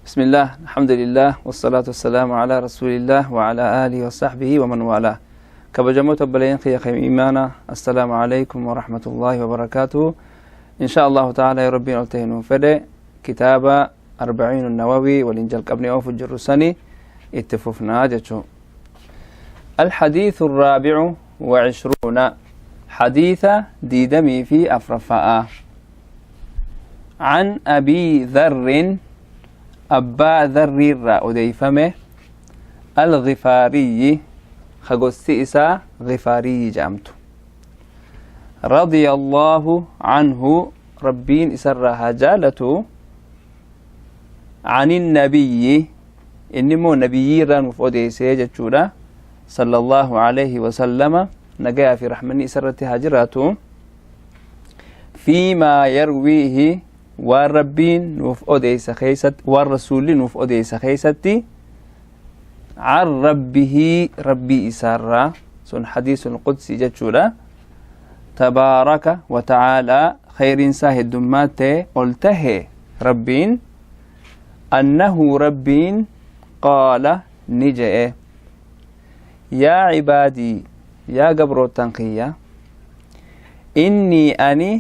بسم الله، الحمد لله، والصلاة والسلام على رسول الله وعلى آله وصحبه ومن والاه. كبجموت بلين خي إيمانا، السلام عليكم ورحمة الله وبركاته. إن شاء الله تعالى يا ربي نلتهن فدي كتاب أربعين النووي والإنجيل قبل أوف الجرساني اتففنا جتشو. الحديث 24 حديث ديدمي في أفرفاء. عن أبي ذر، أبا ذر الرأوديفمه الغفاري، خجوستي إسا غفاري جامتو، رضي الله عنه، ربين إسرها جالته، عن النبي، إنمو نبي ران وفودي سيجة صلى الله عليه وسلم، نجا في رحمني إسرتها جراته، فيما يرويه، والربين وفودي سخيست والرسول وفودي سخيستي عن ربه، ربي إسارة سن حديث القدسي جتشولا، تبارك وتعالى خير ساهد دمات قلته ربين أنه ربين قال نجئ يا عبادي يا قبر التنقية إني أني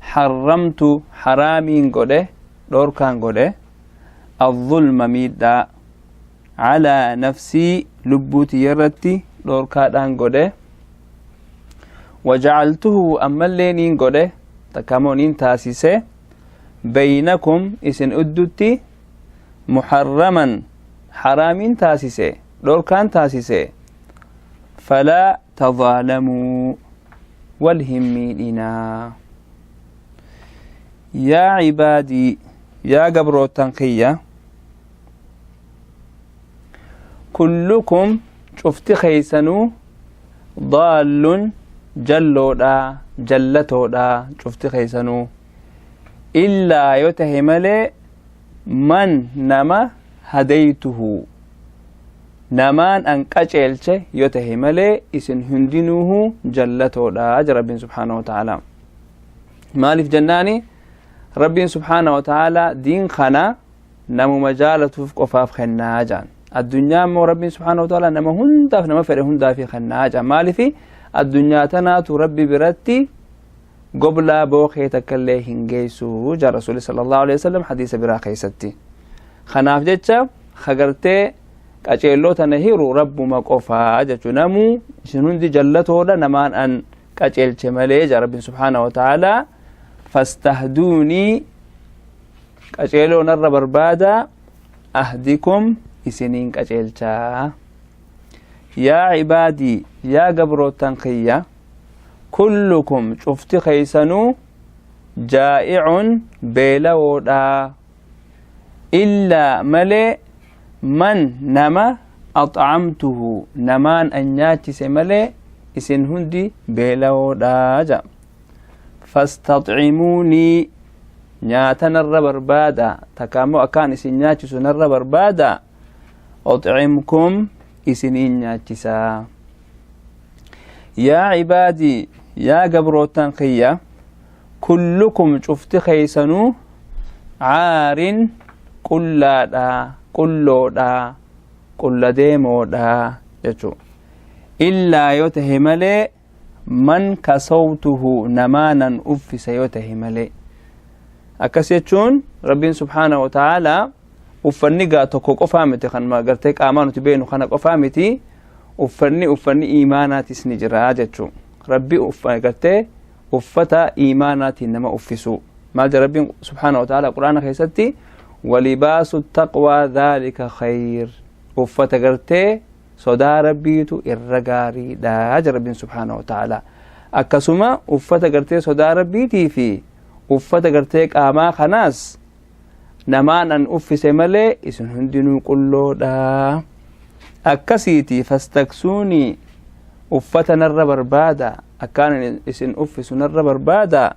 حرمت حرامين قده دوركان قده الظلم ميدا على نفسي لبوتي يرتي دوركان قده وجعلته أملينين قده تكامونين تاسيسه بينكم إسن أدتي محرما حرامين تاسيسه دوركان تاسيسه فلا تظالموا والهميننا. يا عبادي يا قبر التنقية كلكم شفت خيسنو ضال جلودا جلتودا شفت خيسنو إلا يتهمل من نما هديته نمان أن قجلچه يتهمل إسن هندنوه جلتودا رب سبحانه وتعالى. مالف جناني ربي سبحانه وتعالى دين خنا نمو مجالة قفاف خناجان الدنيا مو ربي سبحانه وتعالى نمو هندف نمو فره هندف خناجان مالفي الدنيا تناتو ربي برتي قبل بوخي تكلي هنجيسو جا رسول صلى الله عليه وسلم حديث براخي ستي خناف جتشا خقرتي كأجلو تنهيرو رب ما قفا جتشو نمو شنوندي جلتو نمان أن كأجل شمالي جا ربي سبحانه وتعالى فاستهدوني كأجلو نر بربادا أهدكم إسنين كأجلتا. يا عبادي يا قبر التنقية كلكم شفت خيسنو جائع بيلودا إلا ملي من نما أطعمته نمان أن سملي إسن هندي بيلودا جا فاستطعموني نياتا نر بربادا تكامو أكان إسن نياتسو نر بربادا أطعمكم إسنين نياتسا. يا عبادي يا قبر التنقية كلكم شفت خيسنو عار قلادا قلودا قل ديمودا جتشو إلا يتهملي من كصوته نمانا أفس يتهملي. أكسيتشون ربين سبحانه وتعالى أفني قاتوكو قفامتي خان ما قرتك آمانو تبينو خانا قفامتي أفني إيماناتي سنجرا جتشو ربي أفني قرتي أفتا إيماناتي نما أفسو ما ربين سبحانه وتعالى قرآن خيستي ولباس التقوى ذلك خير أفتا قرتي صدا ربيتو الرقاري دا ربين سبحانه وتعالى. أكسما أفتا قرتي صدا ربيتي في أفتا قرتيك آما خناس نمان أن أفس ملي إسن هندنو قلو دا أكسيتي فاستكسوني أفتا نر بربادا أكان إسن أفس نر بربادا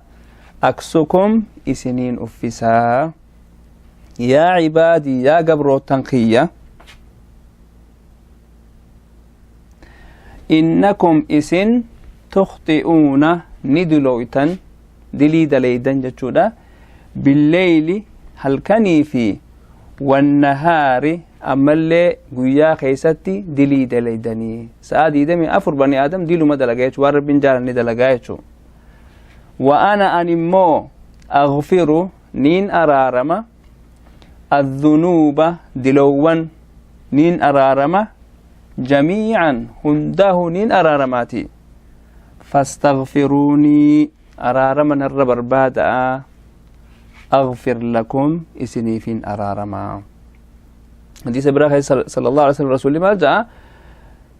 أكسكم إسنين أفسا. يا عبادي يا قبر التنقية إنكم إسن تخطئون ندلويتا دلي دليدا جتشودا بالليل halkanii fi Wannahaari, ammallee guyyaa keeysatti dilii dalaydanii. Sa'a 24 bani aadam diluma dalaga jechuu, waan Rabbiin jaalanne dalagaa jechuu. Wa ana, an immoo, aghfiru, niin araarama, adhunuuba, diloowwan niin araarama, jamiican, hundahu niin araaramaati. Fastaghfiruunii, araarama narra barbaada'a, aghfir lakum, isiniifin araarama. Hadiisa biraa keessa sallallahu alaihi wasallam rasuulli maal ja'a?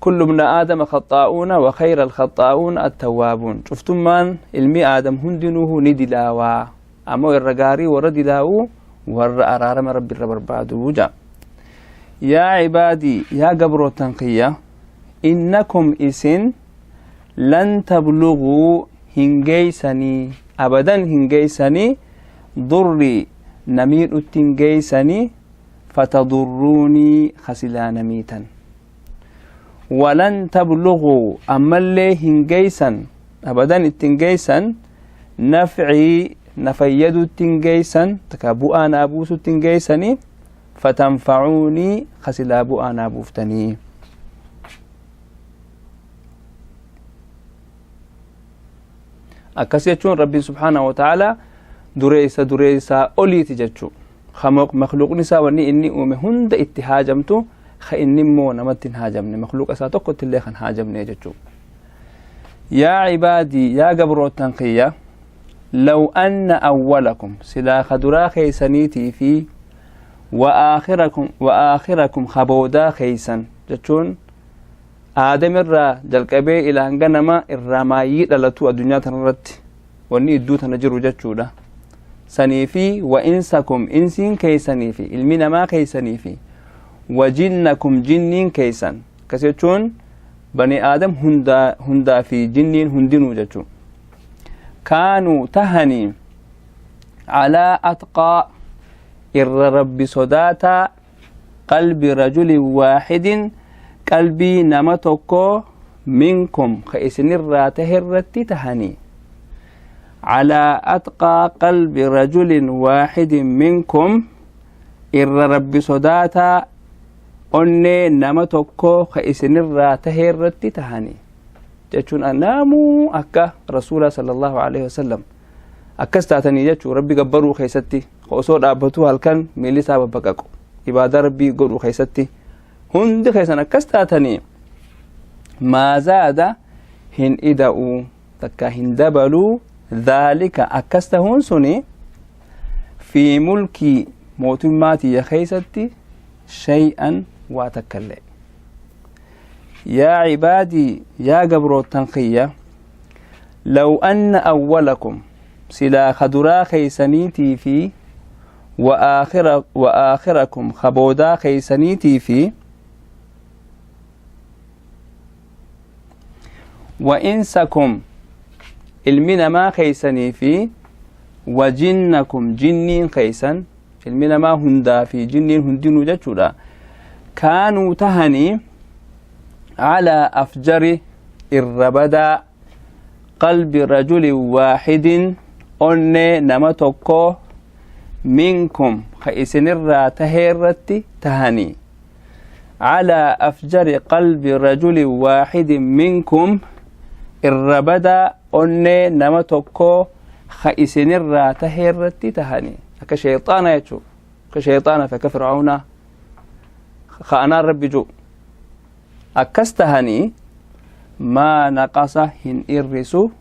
Kullu ibna aadama khaxaa'uuna wa khayra alkhaxaa'uuna attawwaabuun. Cuftummaan ilmi aadam hundinuuhu ni dilaawaa, ammoo irra gaarii warra dilaawuu warra araarama Rabbi irra barbaadu ja'a. Yaa cibaadii, yaa gabrootan kiyya, innakum, isin, lan tabluguu, hin geeysanii, abadan hin geeysanii, durrii, namiidhutti hin geeysanii, fatadurruunii, kasilaa namiitan. Walan tabluguu, ammallee hin geeysan, abadan ittin geeysan, nafcii, na fayyadutti hin geeysan, taka bu'aa naa buusutti hin geeysanii, fatanfacuunii, kasilaa bu'aa naa buuftanii. Akkas jechuun Rabbiin subhaanahu wa ta'aalaa dureessa dureessaa oliiti jechuu. Makluuqni isaa, wanni inni uume hunda itti haajamtu, ka inni immoo namatti hin haajamne, makluuqa isaa tokkotti illee kan haajamne jechuu. Yaa cibaadii, yaa gabrootan kiyya, law anna awwalakum, silaa ka duraa keeysaniitii fi wa aakhirakum, wa aakhirakum, ka boodaa keeysan jechuun Aadam irraa jalqabee ila hanga nama irraa maayyii dhalatu addunyaa tanarratti wanni idduu tana jiru jechuudha. Sanii fi wa insakum, insiin keeysanii fi ilmi namaa keeysanii fi wa jinnakum, jinniin keeysan. Akkas jechuun bani aadam hundaa hundaa fi jinniin hundinuu jechuu. Kaanuu, tahanii, calaa atqaa, irra Rabbi sodaataa, qalbi rajulin waaxidin, qalbii nama tokko, minkum, ka isinirraa taherratti tahanii, calaa atqaa qalbi rajulin waaxidin minkum, irra Rabbi sodaataa onnee nama tokko ka isinirraa taheerratti tahanii jechuun namuu akka rasuula sallallahu alaihi wasallam akkas taatanii jechuu. Rabbi gabbaruu keessatti osoo dhaabbatuu halkan miilli isaa babbaqaqu, ibaadaa Rabbii godhuu keessatti hundi keessan akkas taatanii, maa zaada, hin ida'uu takka hin dabaluu, dhaalika, akkas tahuun suni, fi mulkii, mootummaa tiyya keessatti, shay'an, waa takkallee. Yaa cibaadii, yaa gabrootan kiyya, law anna awwalakum, silaa ka duraa keeysaniitii fi wa aakhirakum, ka boodaa keeysaniitii fi wa insakum, ilmi namaa keeysanii fi wa jinnakum, jinniin keeysan, ilmi namaa hundaa fi jinniin hundinuu jechuudha, kaanuu, tahanii, calaa afjari, irra badaa, qalbi rajulin waaxidin, onnee nama tokko, minkum, ka isinirraa taheerratti tahanii, calaa afjari qalbi rajulin waaxidin minkum, irra badaa onnee nama tokko ka isinirraa taheerratti tahanii, akka sheexaana jechuu, akka sheexaana fi akka Fircaunaa ka anaan Rabbi ji'u akkas tahanii, maa naqasa, hin irrisu,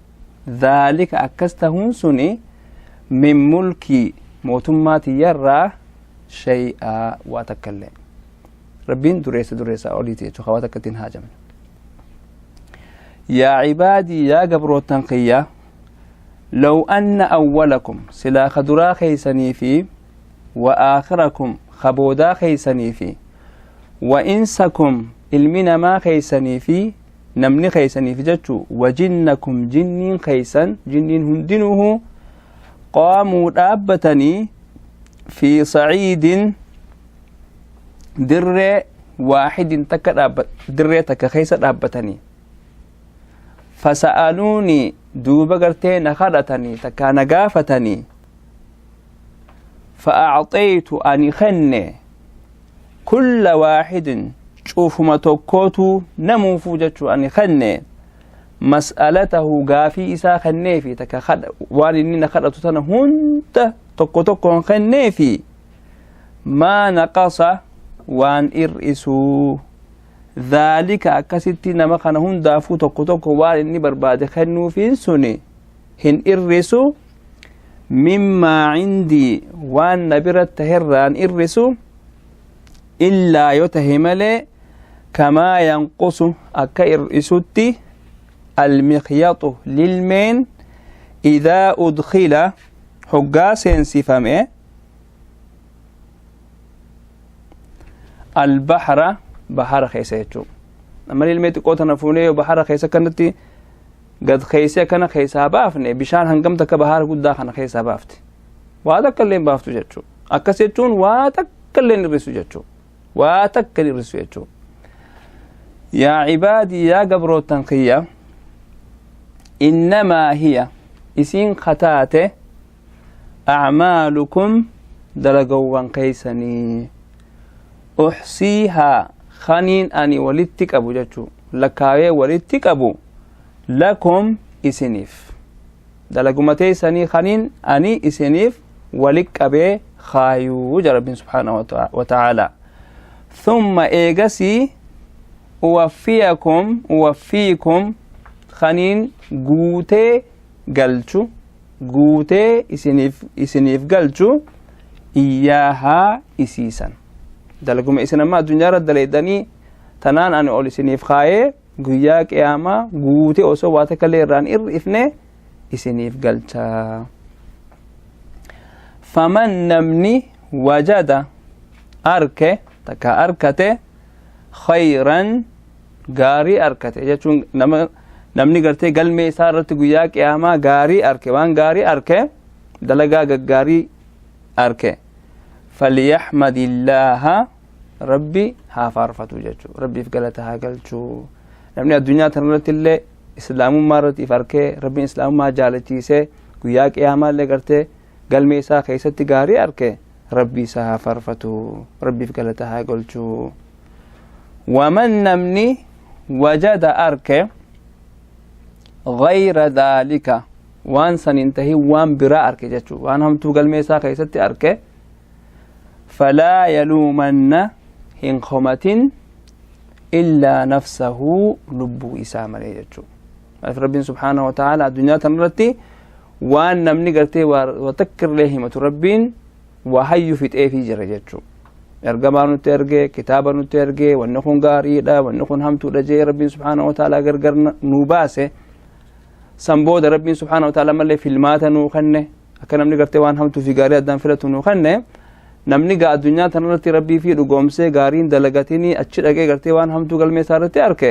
dhaalika, akkas tahuun suni, min mulkii, mootummaa tiyyarraa, shay'aa, waa takkallee. Rabbiin dureessa dureessaa oliiti jechuu, waa takka ittiin haajamne. Yaa cibaadii, yaa gabrootan kiyya, law anna awwalakum, silaa ka duraa keeysanii fi wa aakhirakum, ka boodaa keeysanii fi wa insakum, ilmi namaa keeysanii fi namni keeysaniif jechuu, wa jinnakum, jinniin keeysan, jinniin hundinuuhu, qaamuu, dhaabbatanii, fi saciidin, dirree, waaxidin, takka dhaabbat, dirree takka keessa dhaabbatanii, fasa'aluunii, duuba gartee na kadhatanii takkaa na gaafatanii, fa'acxaytu, ani kenne. Kulla waaxidin cufuma tokkootu namuufuu jechuu ani kenne mas'alatahu gaafii isaa kenneefi takka waan inni na kadhatu tana hunda tokko tokkoon kenneefi maa naqasa waan ir'isuu dhaalika akkasitti nama kana hundaafuu tokko tokko waan inni barbaade kennuufiin suni hin irrisu mimmaa cindii waan na bira taherraan irrisu illaa yoo tahe malee kamaa yanqusu akka ir'isutti almiqyaxu lilmeen idaa udkila hoggaa seensifame albahra bahara keessa jechuu amma lilmee xiqqoo tana fuunee yoo bahara keessa kanatti gad keessa kana keessaa baafne bishaan hangam takka bahara guddaa kana keessaa baafte waa takka illee hin baaftu jechuu akkas jechuun waa takka illee hin hir'isu jechuu waa takka hin hir'isu jechuu yaa cibaadii yaa gabrootan kiyya innamaa hiya isiin kataate acmaalukum dalagawwan keeysanii uxsiihaa kaniin ani walitti qabu jechuu lakkaawee walitti qabu lakum isiniif dalaguma teeysanii kaniin ani isiniif walit qabee kaayuu ja rabbiin subhaanahu wa ta'aalaa thumma eegasii uwaffiyakum uwaffiikum kaniin guutee galchu guutee isiniif galchu iyyaahaa isiisan dalaguma isin amma addunyaa irra dalaydanii tanaan ani ol isiniif kaayee guyyaa qiyaamaa guutee osoo waa takka illee irraan irrifne isiniif galcha faman namni wajada arke takka arkate khayran gaarii arkate jechuun nama namni gartee galmee isaa irratti guyyaa qiyaamaa gaarii arke waan gaarii arke dalagaa gaggaarii arke falyaxmadillaaha rabbi haa faarfatu jechuu rabbiif galata haa galchuu namni addunyaa tana irratti illee islaamummaa irratti if arkee rabbiin islaamummaa jaalachiisee guyyaa qiyaamaa illee gartee galmee isaa keessatti gaarii arke rabbi isaa haa faarfatu rabbiif galata haa galchuu waman namni wajada arke غير ذلك waan san hin tahin waan biraa arke jechuu waan hamtuu galmee isaa keessatti arke falaa yaluumanna hin komatin illaa nafsahu lubbuu isaa malee jechuu maaliif rabbiin subhaanahu wa ta'ala addunyaa tana irratti waan namni gartee waa takka illee himatu rabbiin waa hayyu fixeefii jira jechuu ergamaa nutti ergee kitaaba nutti ergee wanni kun gaariidha wanni kun hamtuudha jee rabbiin subhaanahu wa ta'ala gargar nuu baase san booda rabbiin subhaanahu wa ta'ala mallee filmaata nuu kenne akka namni gartee waan hamtuu fi gaarii addaan filatu nuu kenne namni gaa addunyaa tanarratti rabbii fi dhugoomsee gaariin dalagatinii achi dhaqee gartee waan hamtuu galmee isaa irratti arke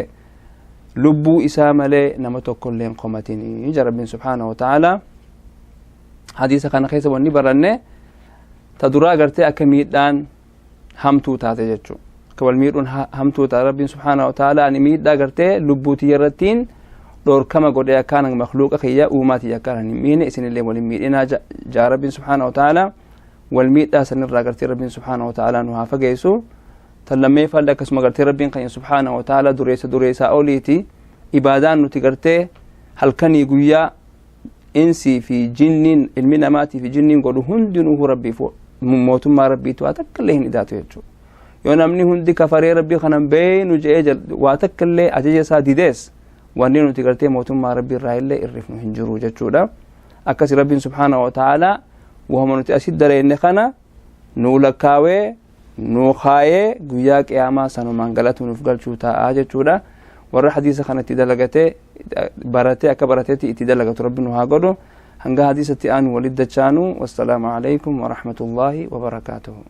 lubbuu isaa malee nama tokkollee hin komatinii ja rabbiin subhaanahu wa ta'ala hadiisa kana keessa wanni baranne ta duraa gartee akka miidhaan hamtuu taate jechuu akka wal miidhuun hamtuu taate rabbiin subhaanahu wa ta'ala ani miidhaa gartee lubbuu tiyya irrattiin dhorkama godhee akkaan makluuqa kiyya uumaa tiyya akkaan hin miine isinillee wal hin miidhinaa jaa rabbiin subhaanahu wa ta'ala wal miidhaa sanirraa gartee rabbiin subhaanahu wa ta'ala nu haa fageessu tan lammeeffallee akkasuma gartee rabbiin keenya subhaanahu wa ta'ala dureessa dureessaa oliiti ibaadaan nuti gartee halkanii guyyaa insii fi jinniin ilmi namaatii fi jinniin godhu hundinuu rabbiif mootummaa rabbiitu waa takka illee hin idaatu jechuudha. Yoo namni hundi kafaree rabbii kanan beeynu je'ee waa takka illee ajaja isaa didees wanni nuti gartee mootummaa rabbii irraa illee irrifnu hin jiru jechuudha. Akkasi rabbiin subhaanahu wa ta'ala wahuma nuti asit dareenne kana nuu lakkaawee nuu kaayee guyyaa qiyaamaa sanumaan galatu nuuf galchuu taa'aa jechuudha. Warra hadiisa kana itti dalagatee baratee akka barateetti itti dalagatu rabbi nu haa godhu. Hanga hadiisatti aanu walit dachaanu wassalaamu alaykum warahmatullaahi wabarakaatuhu.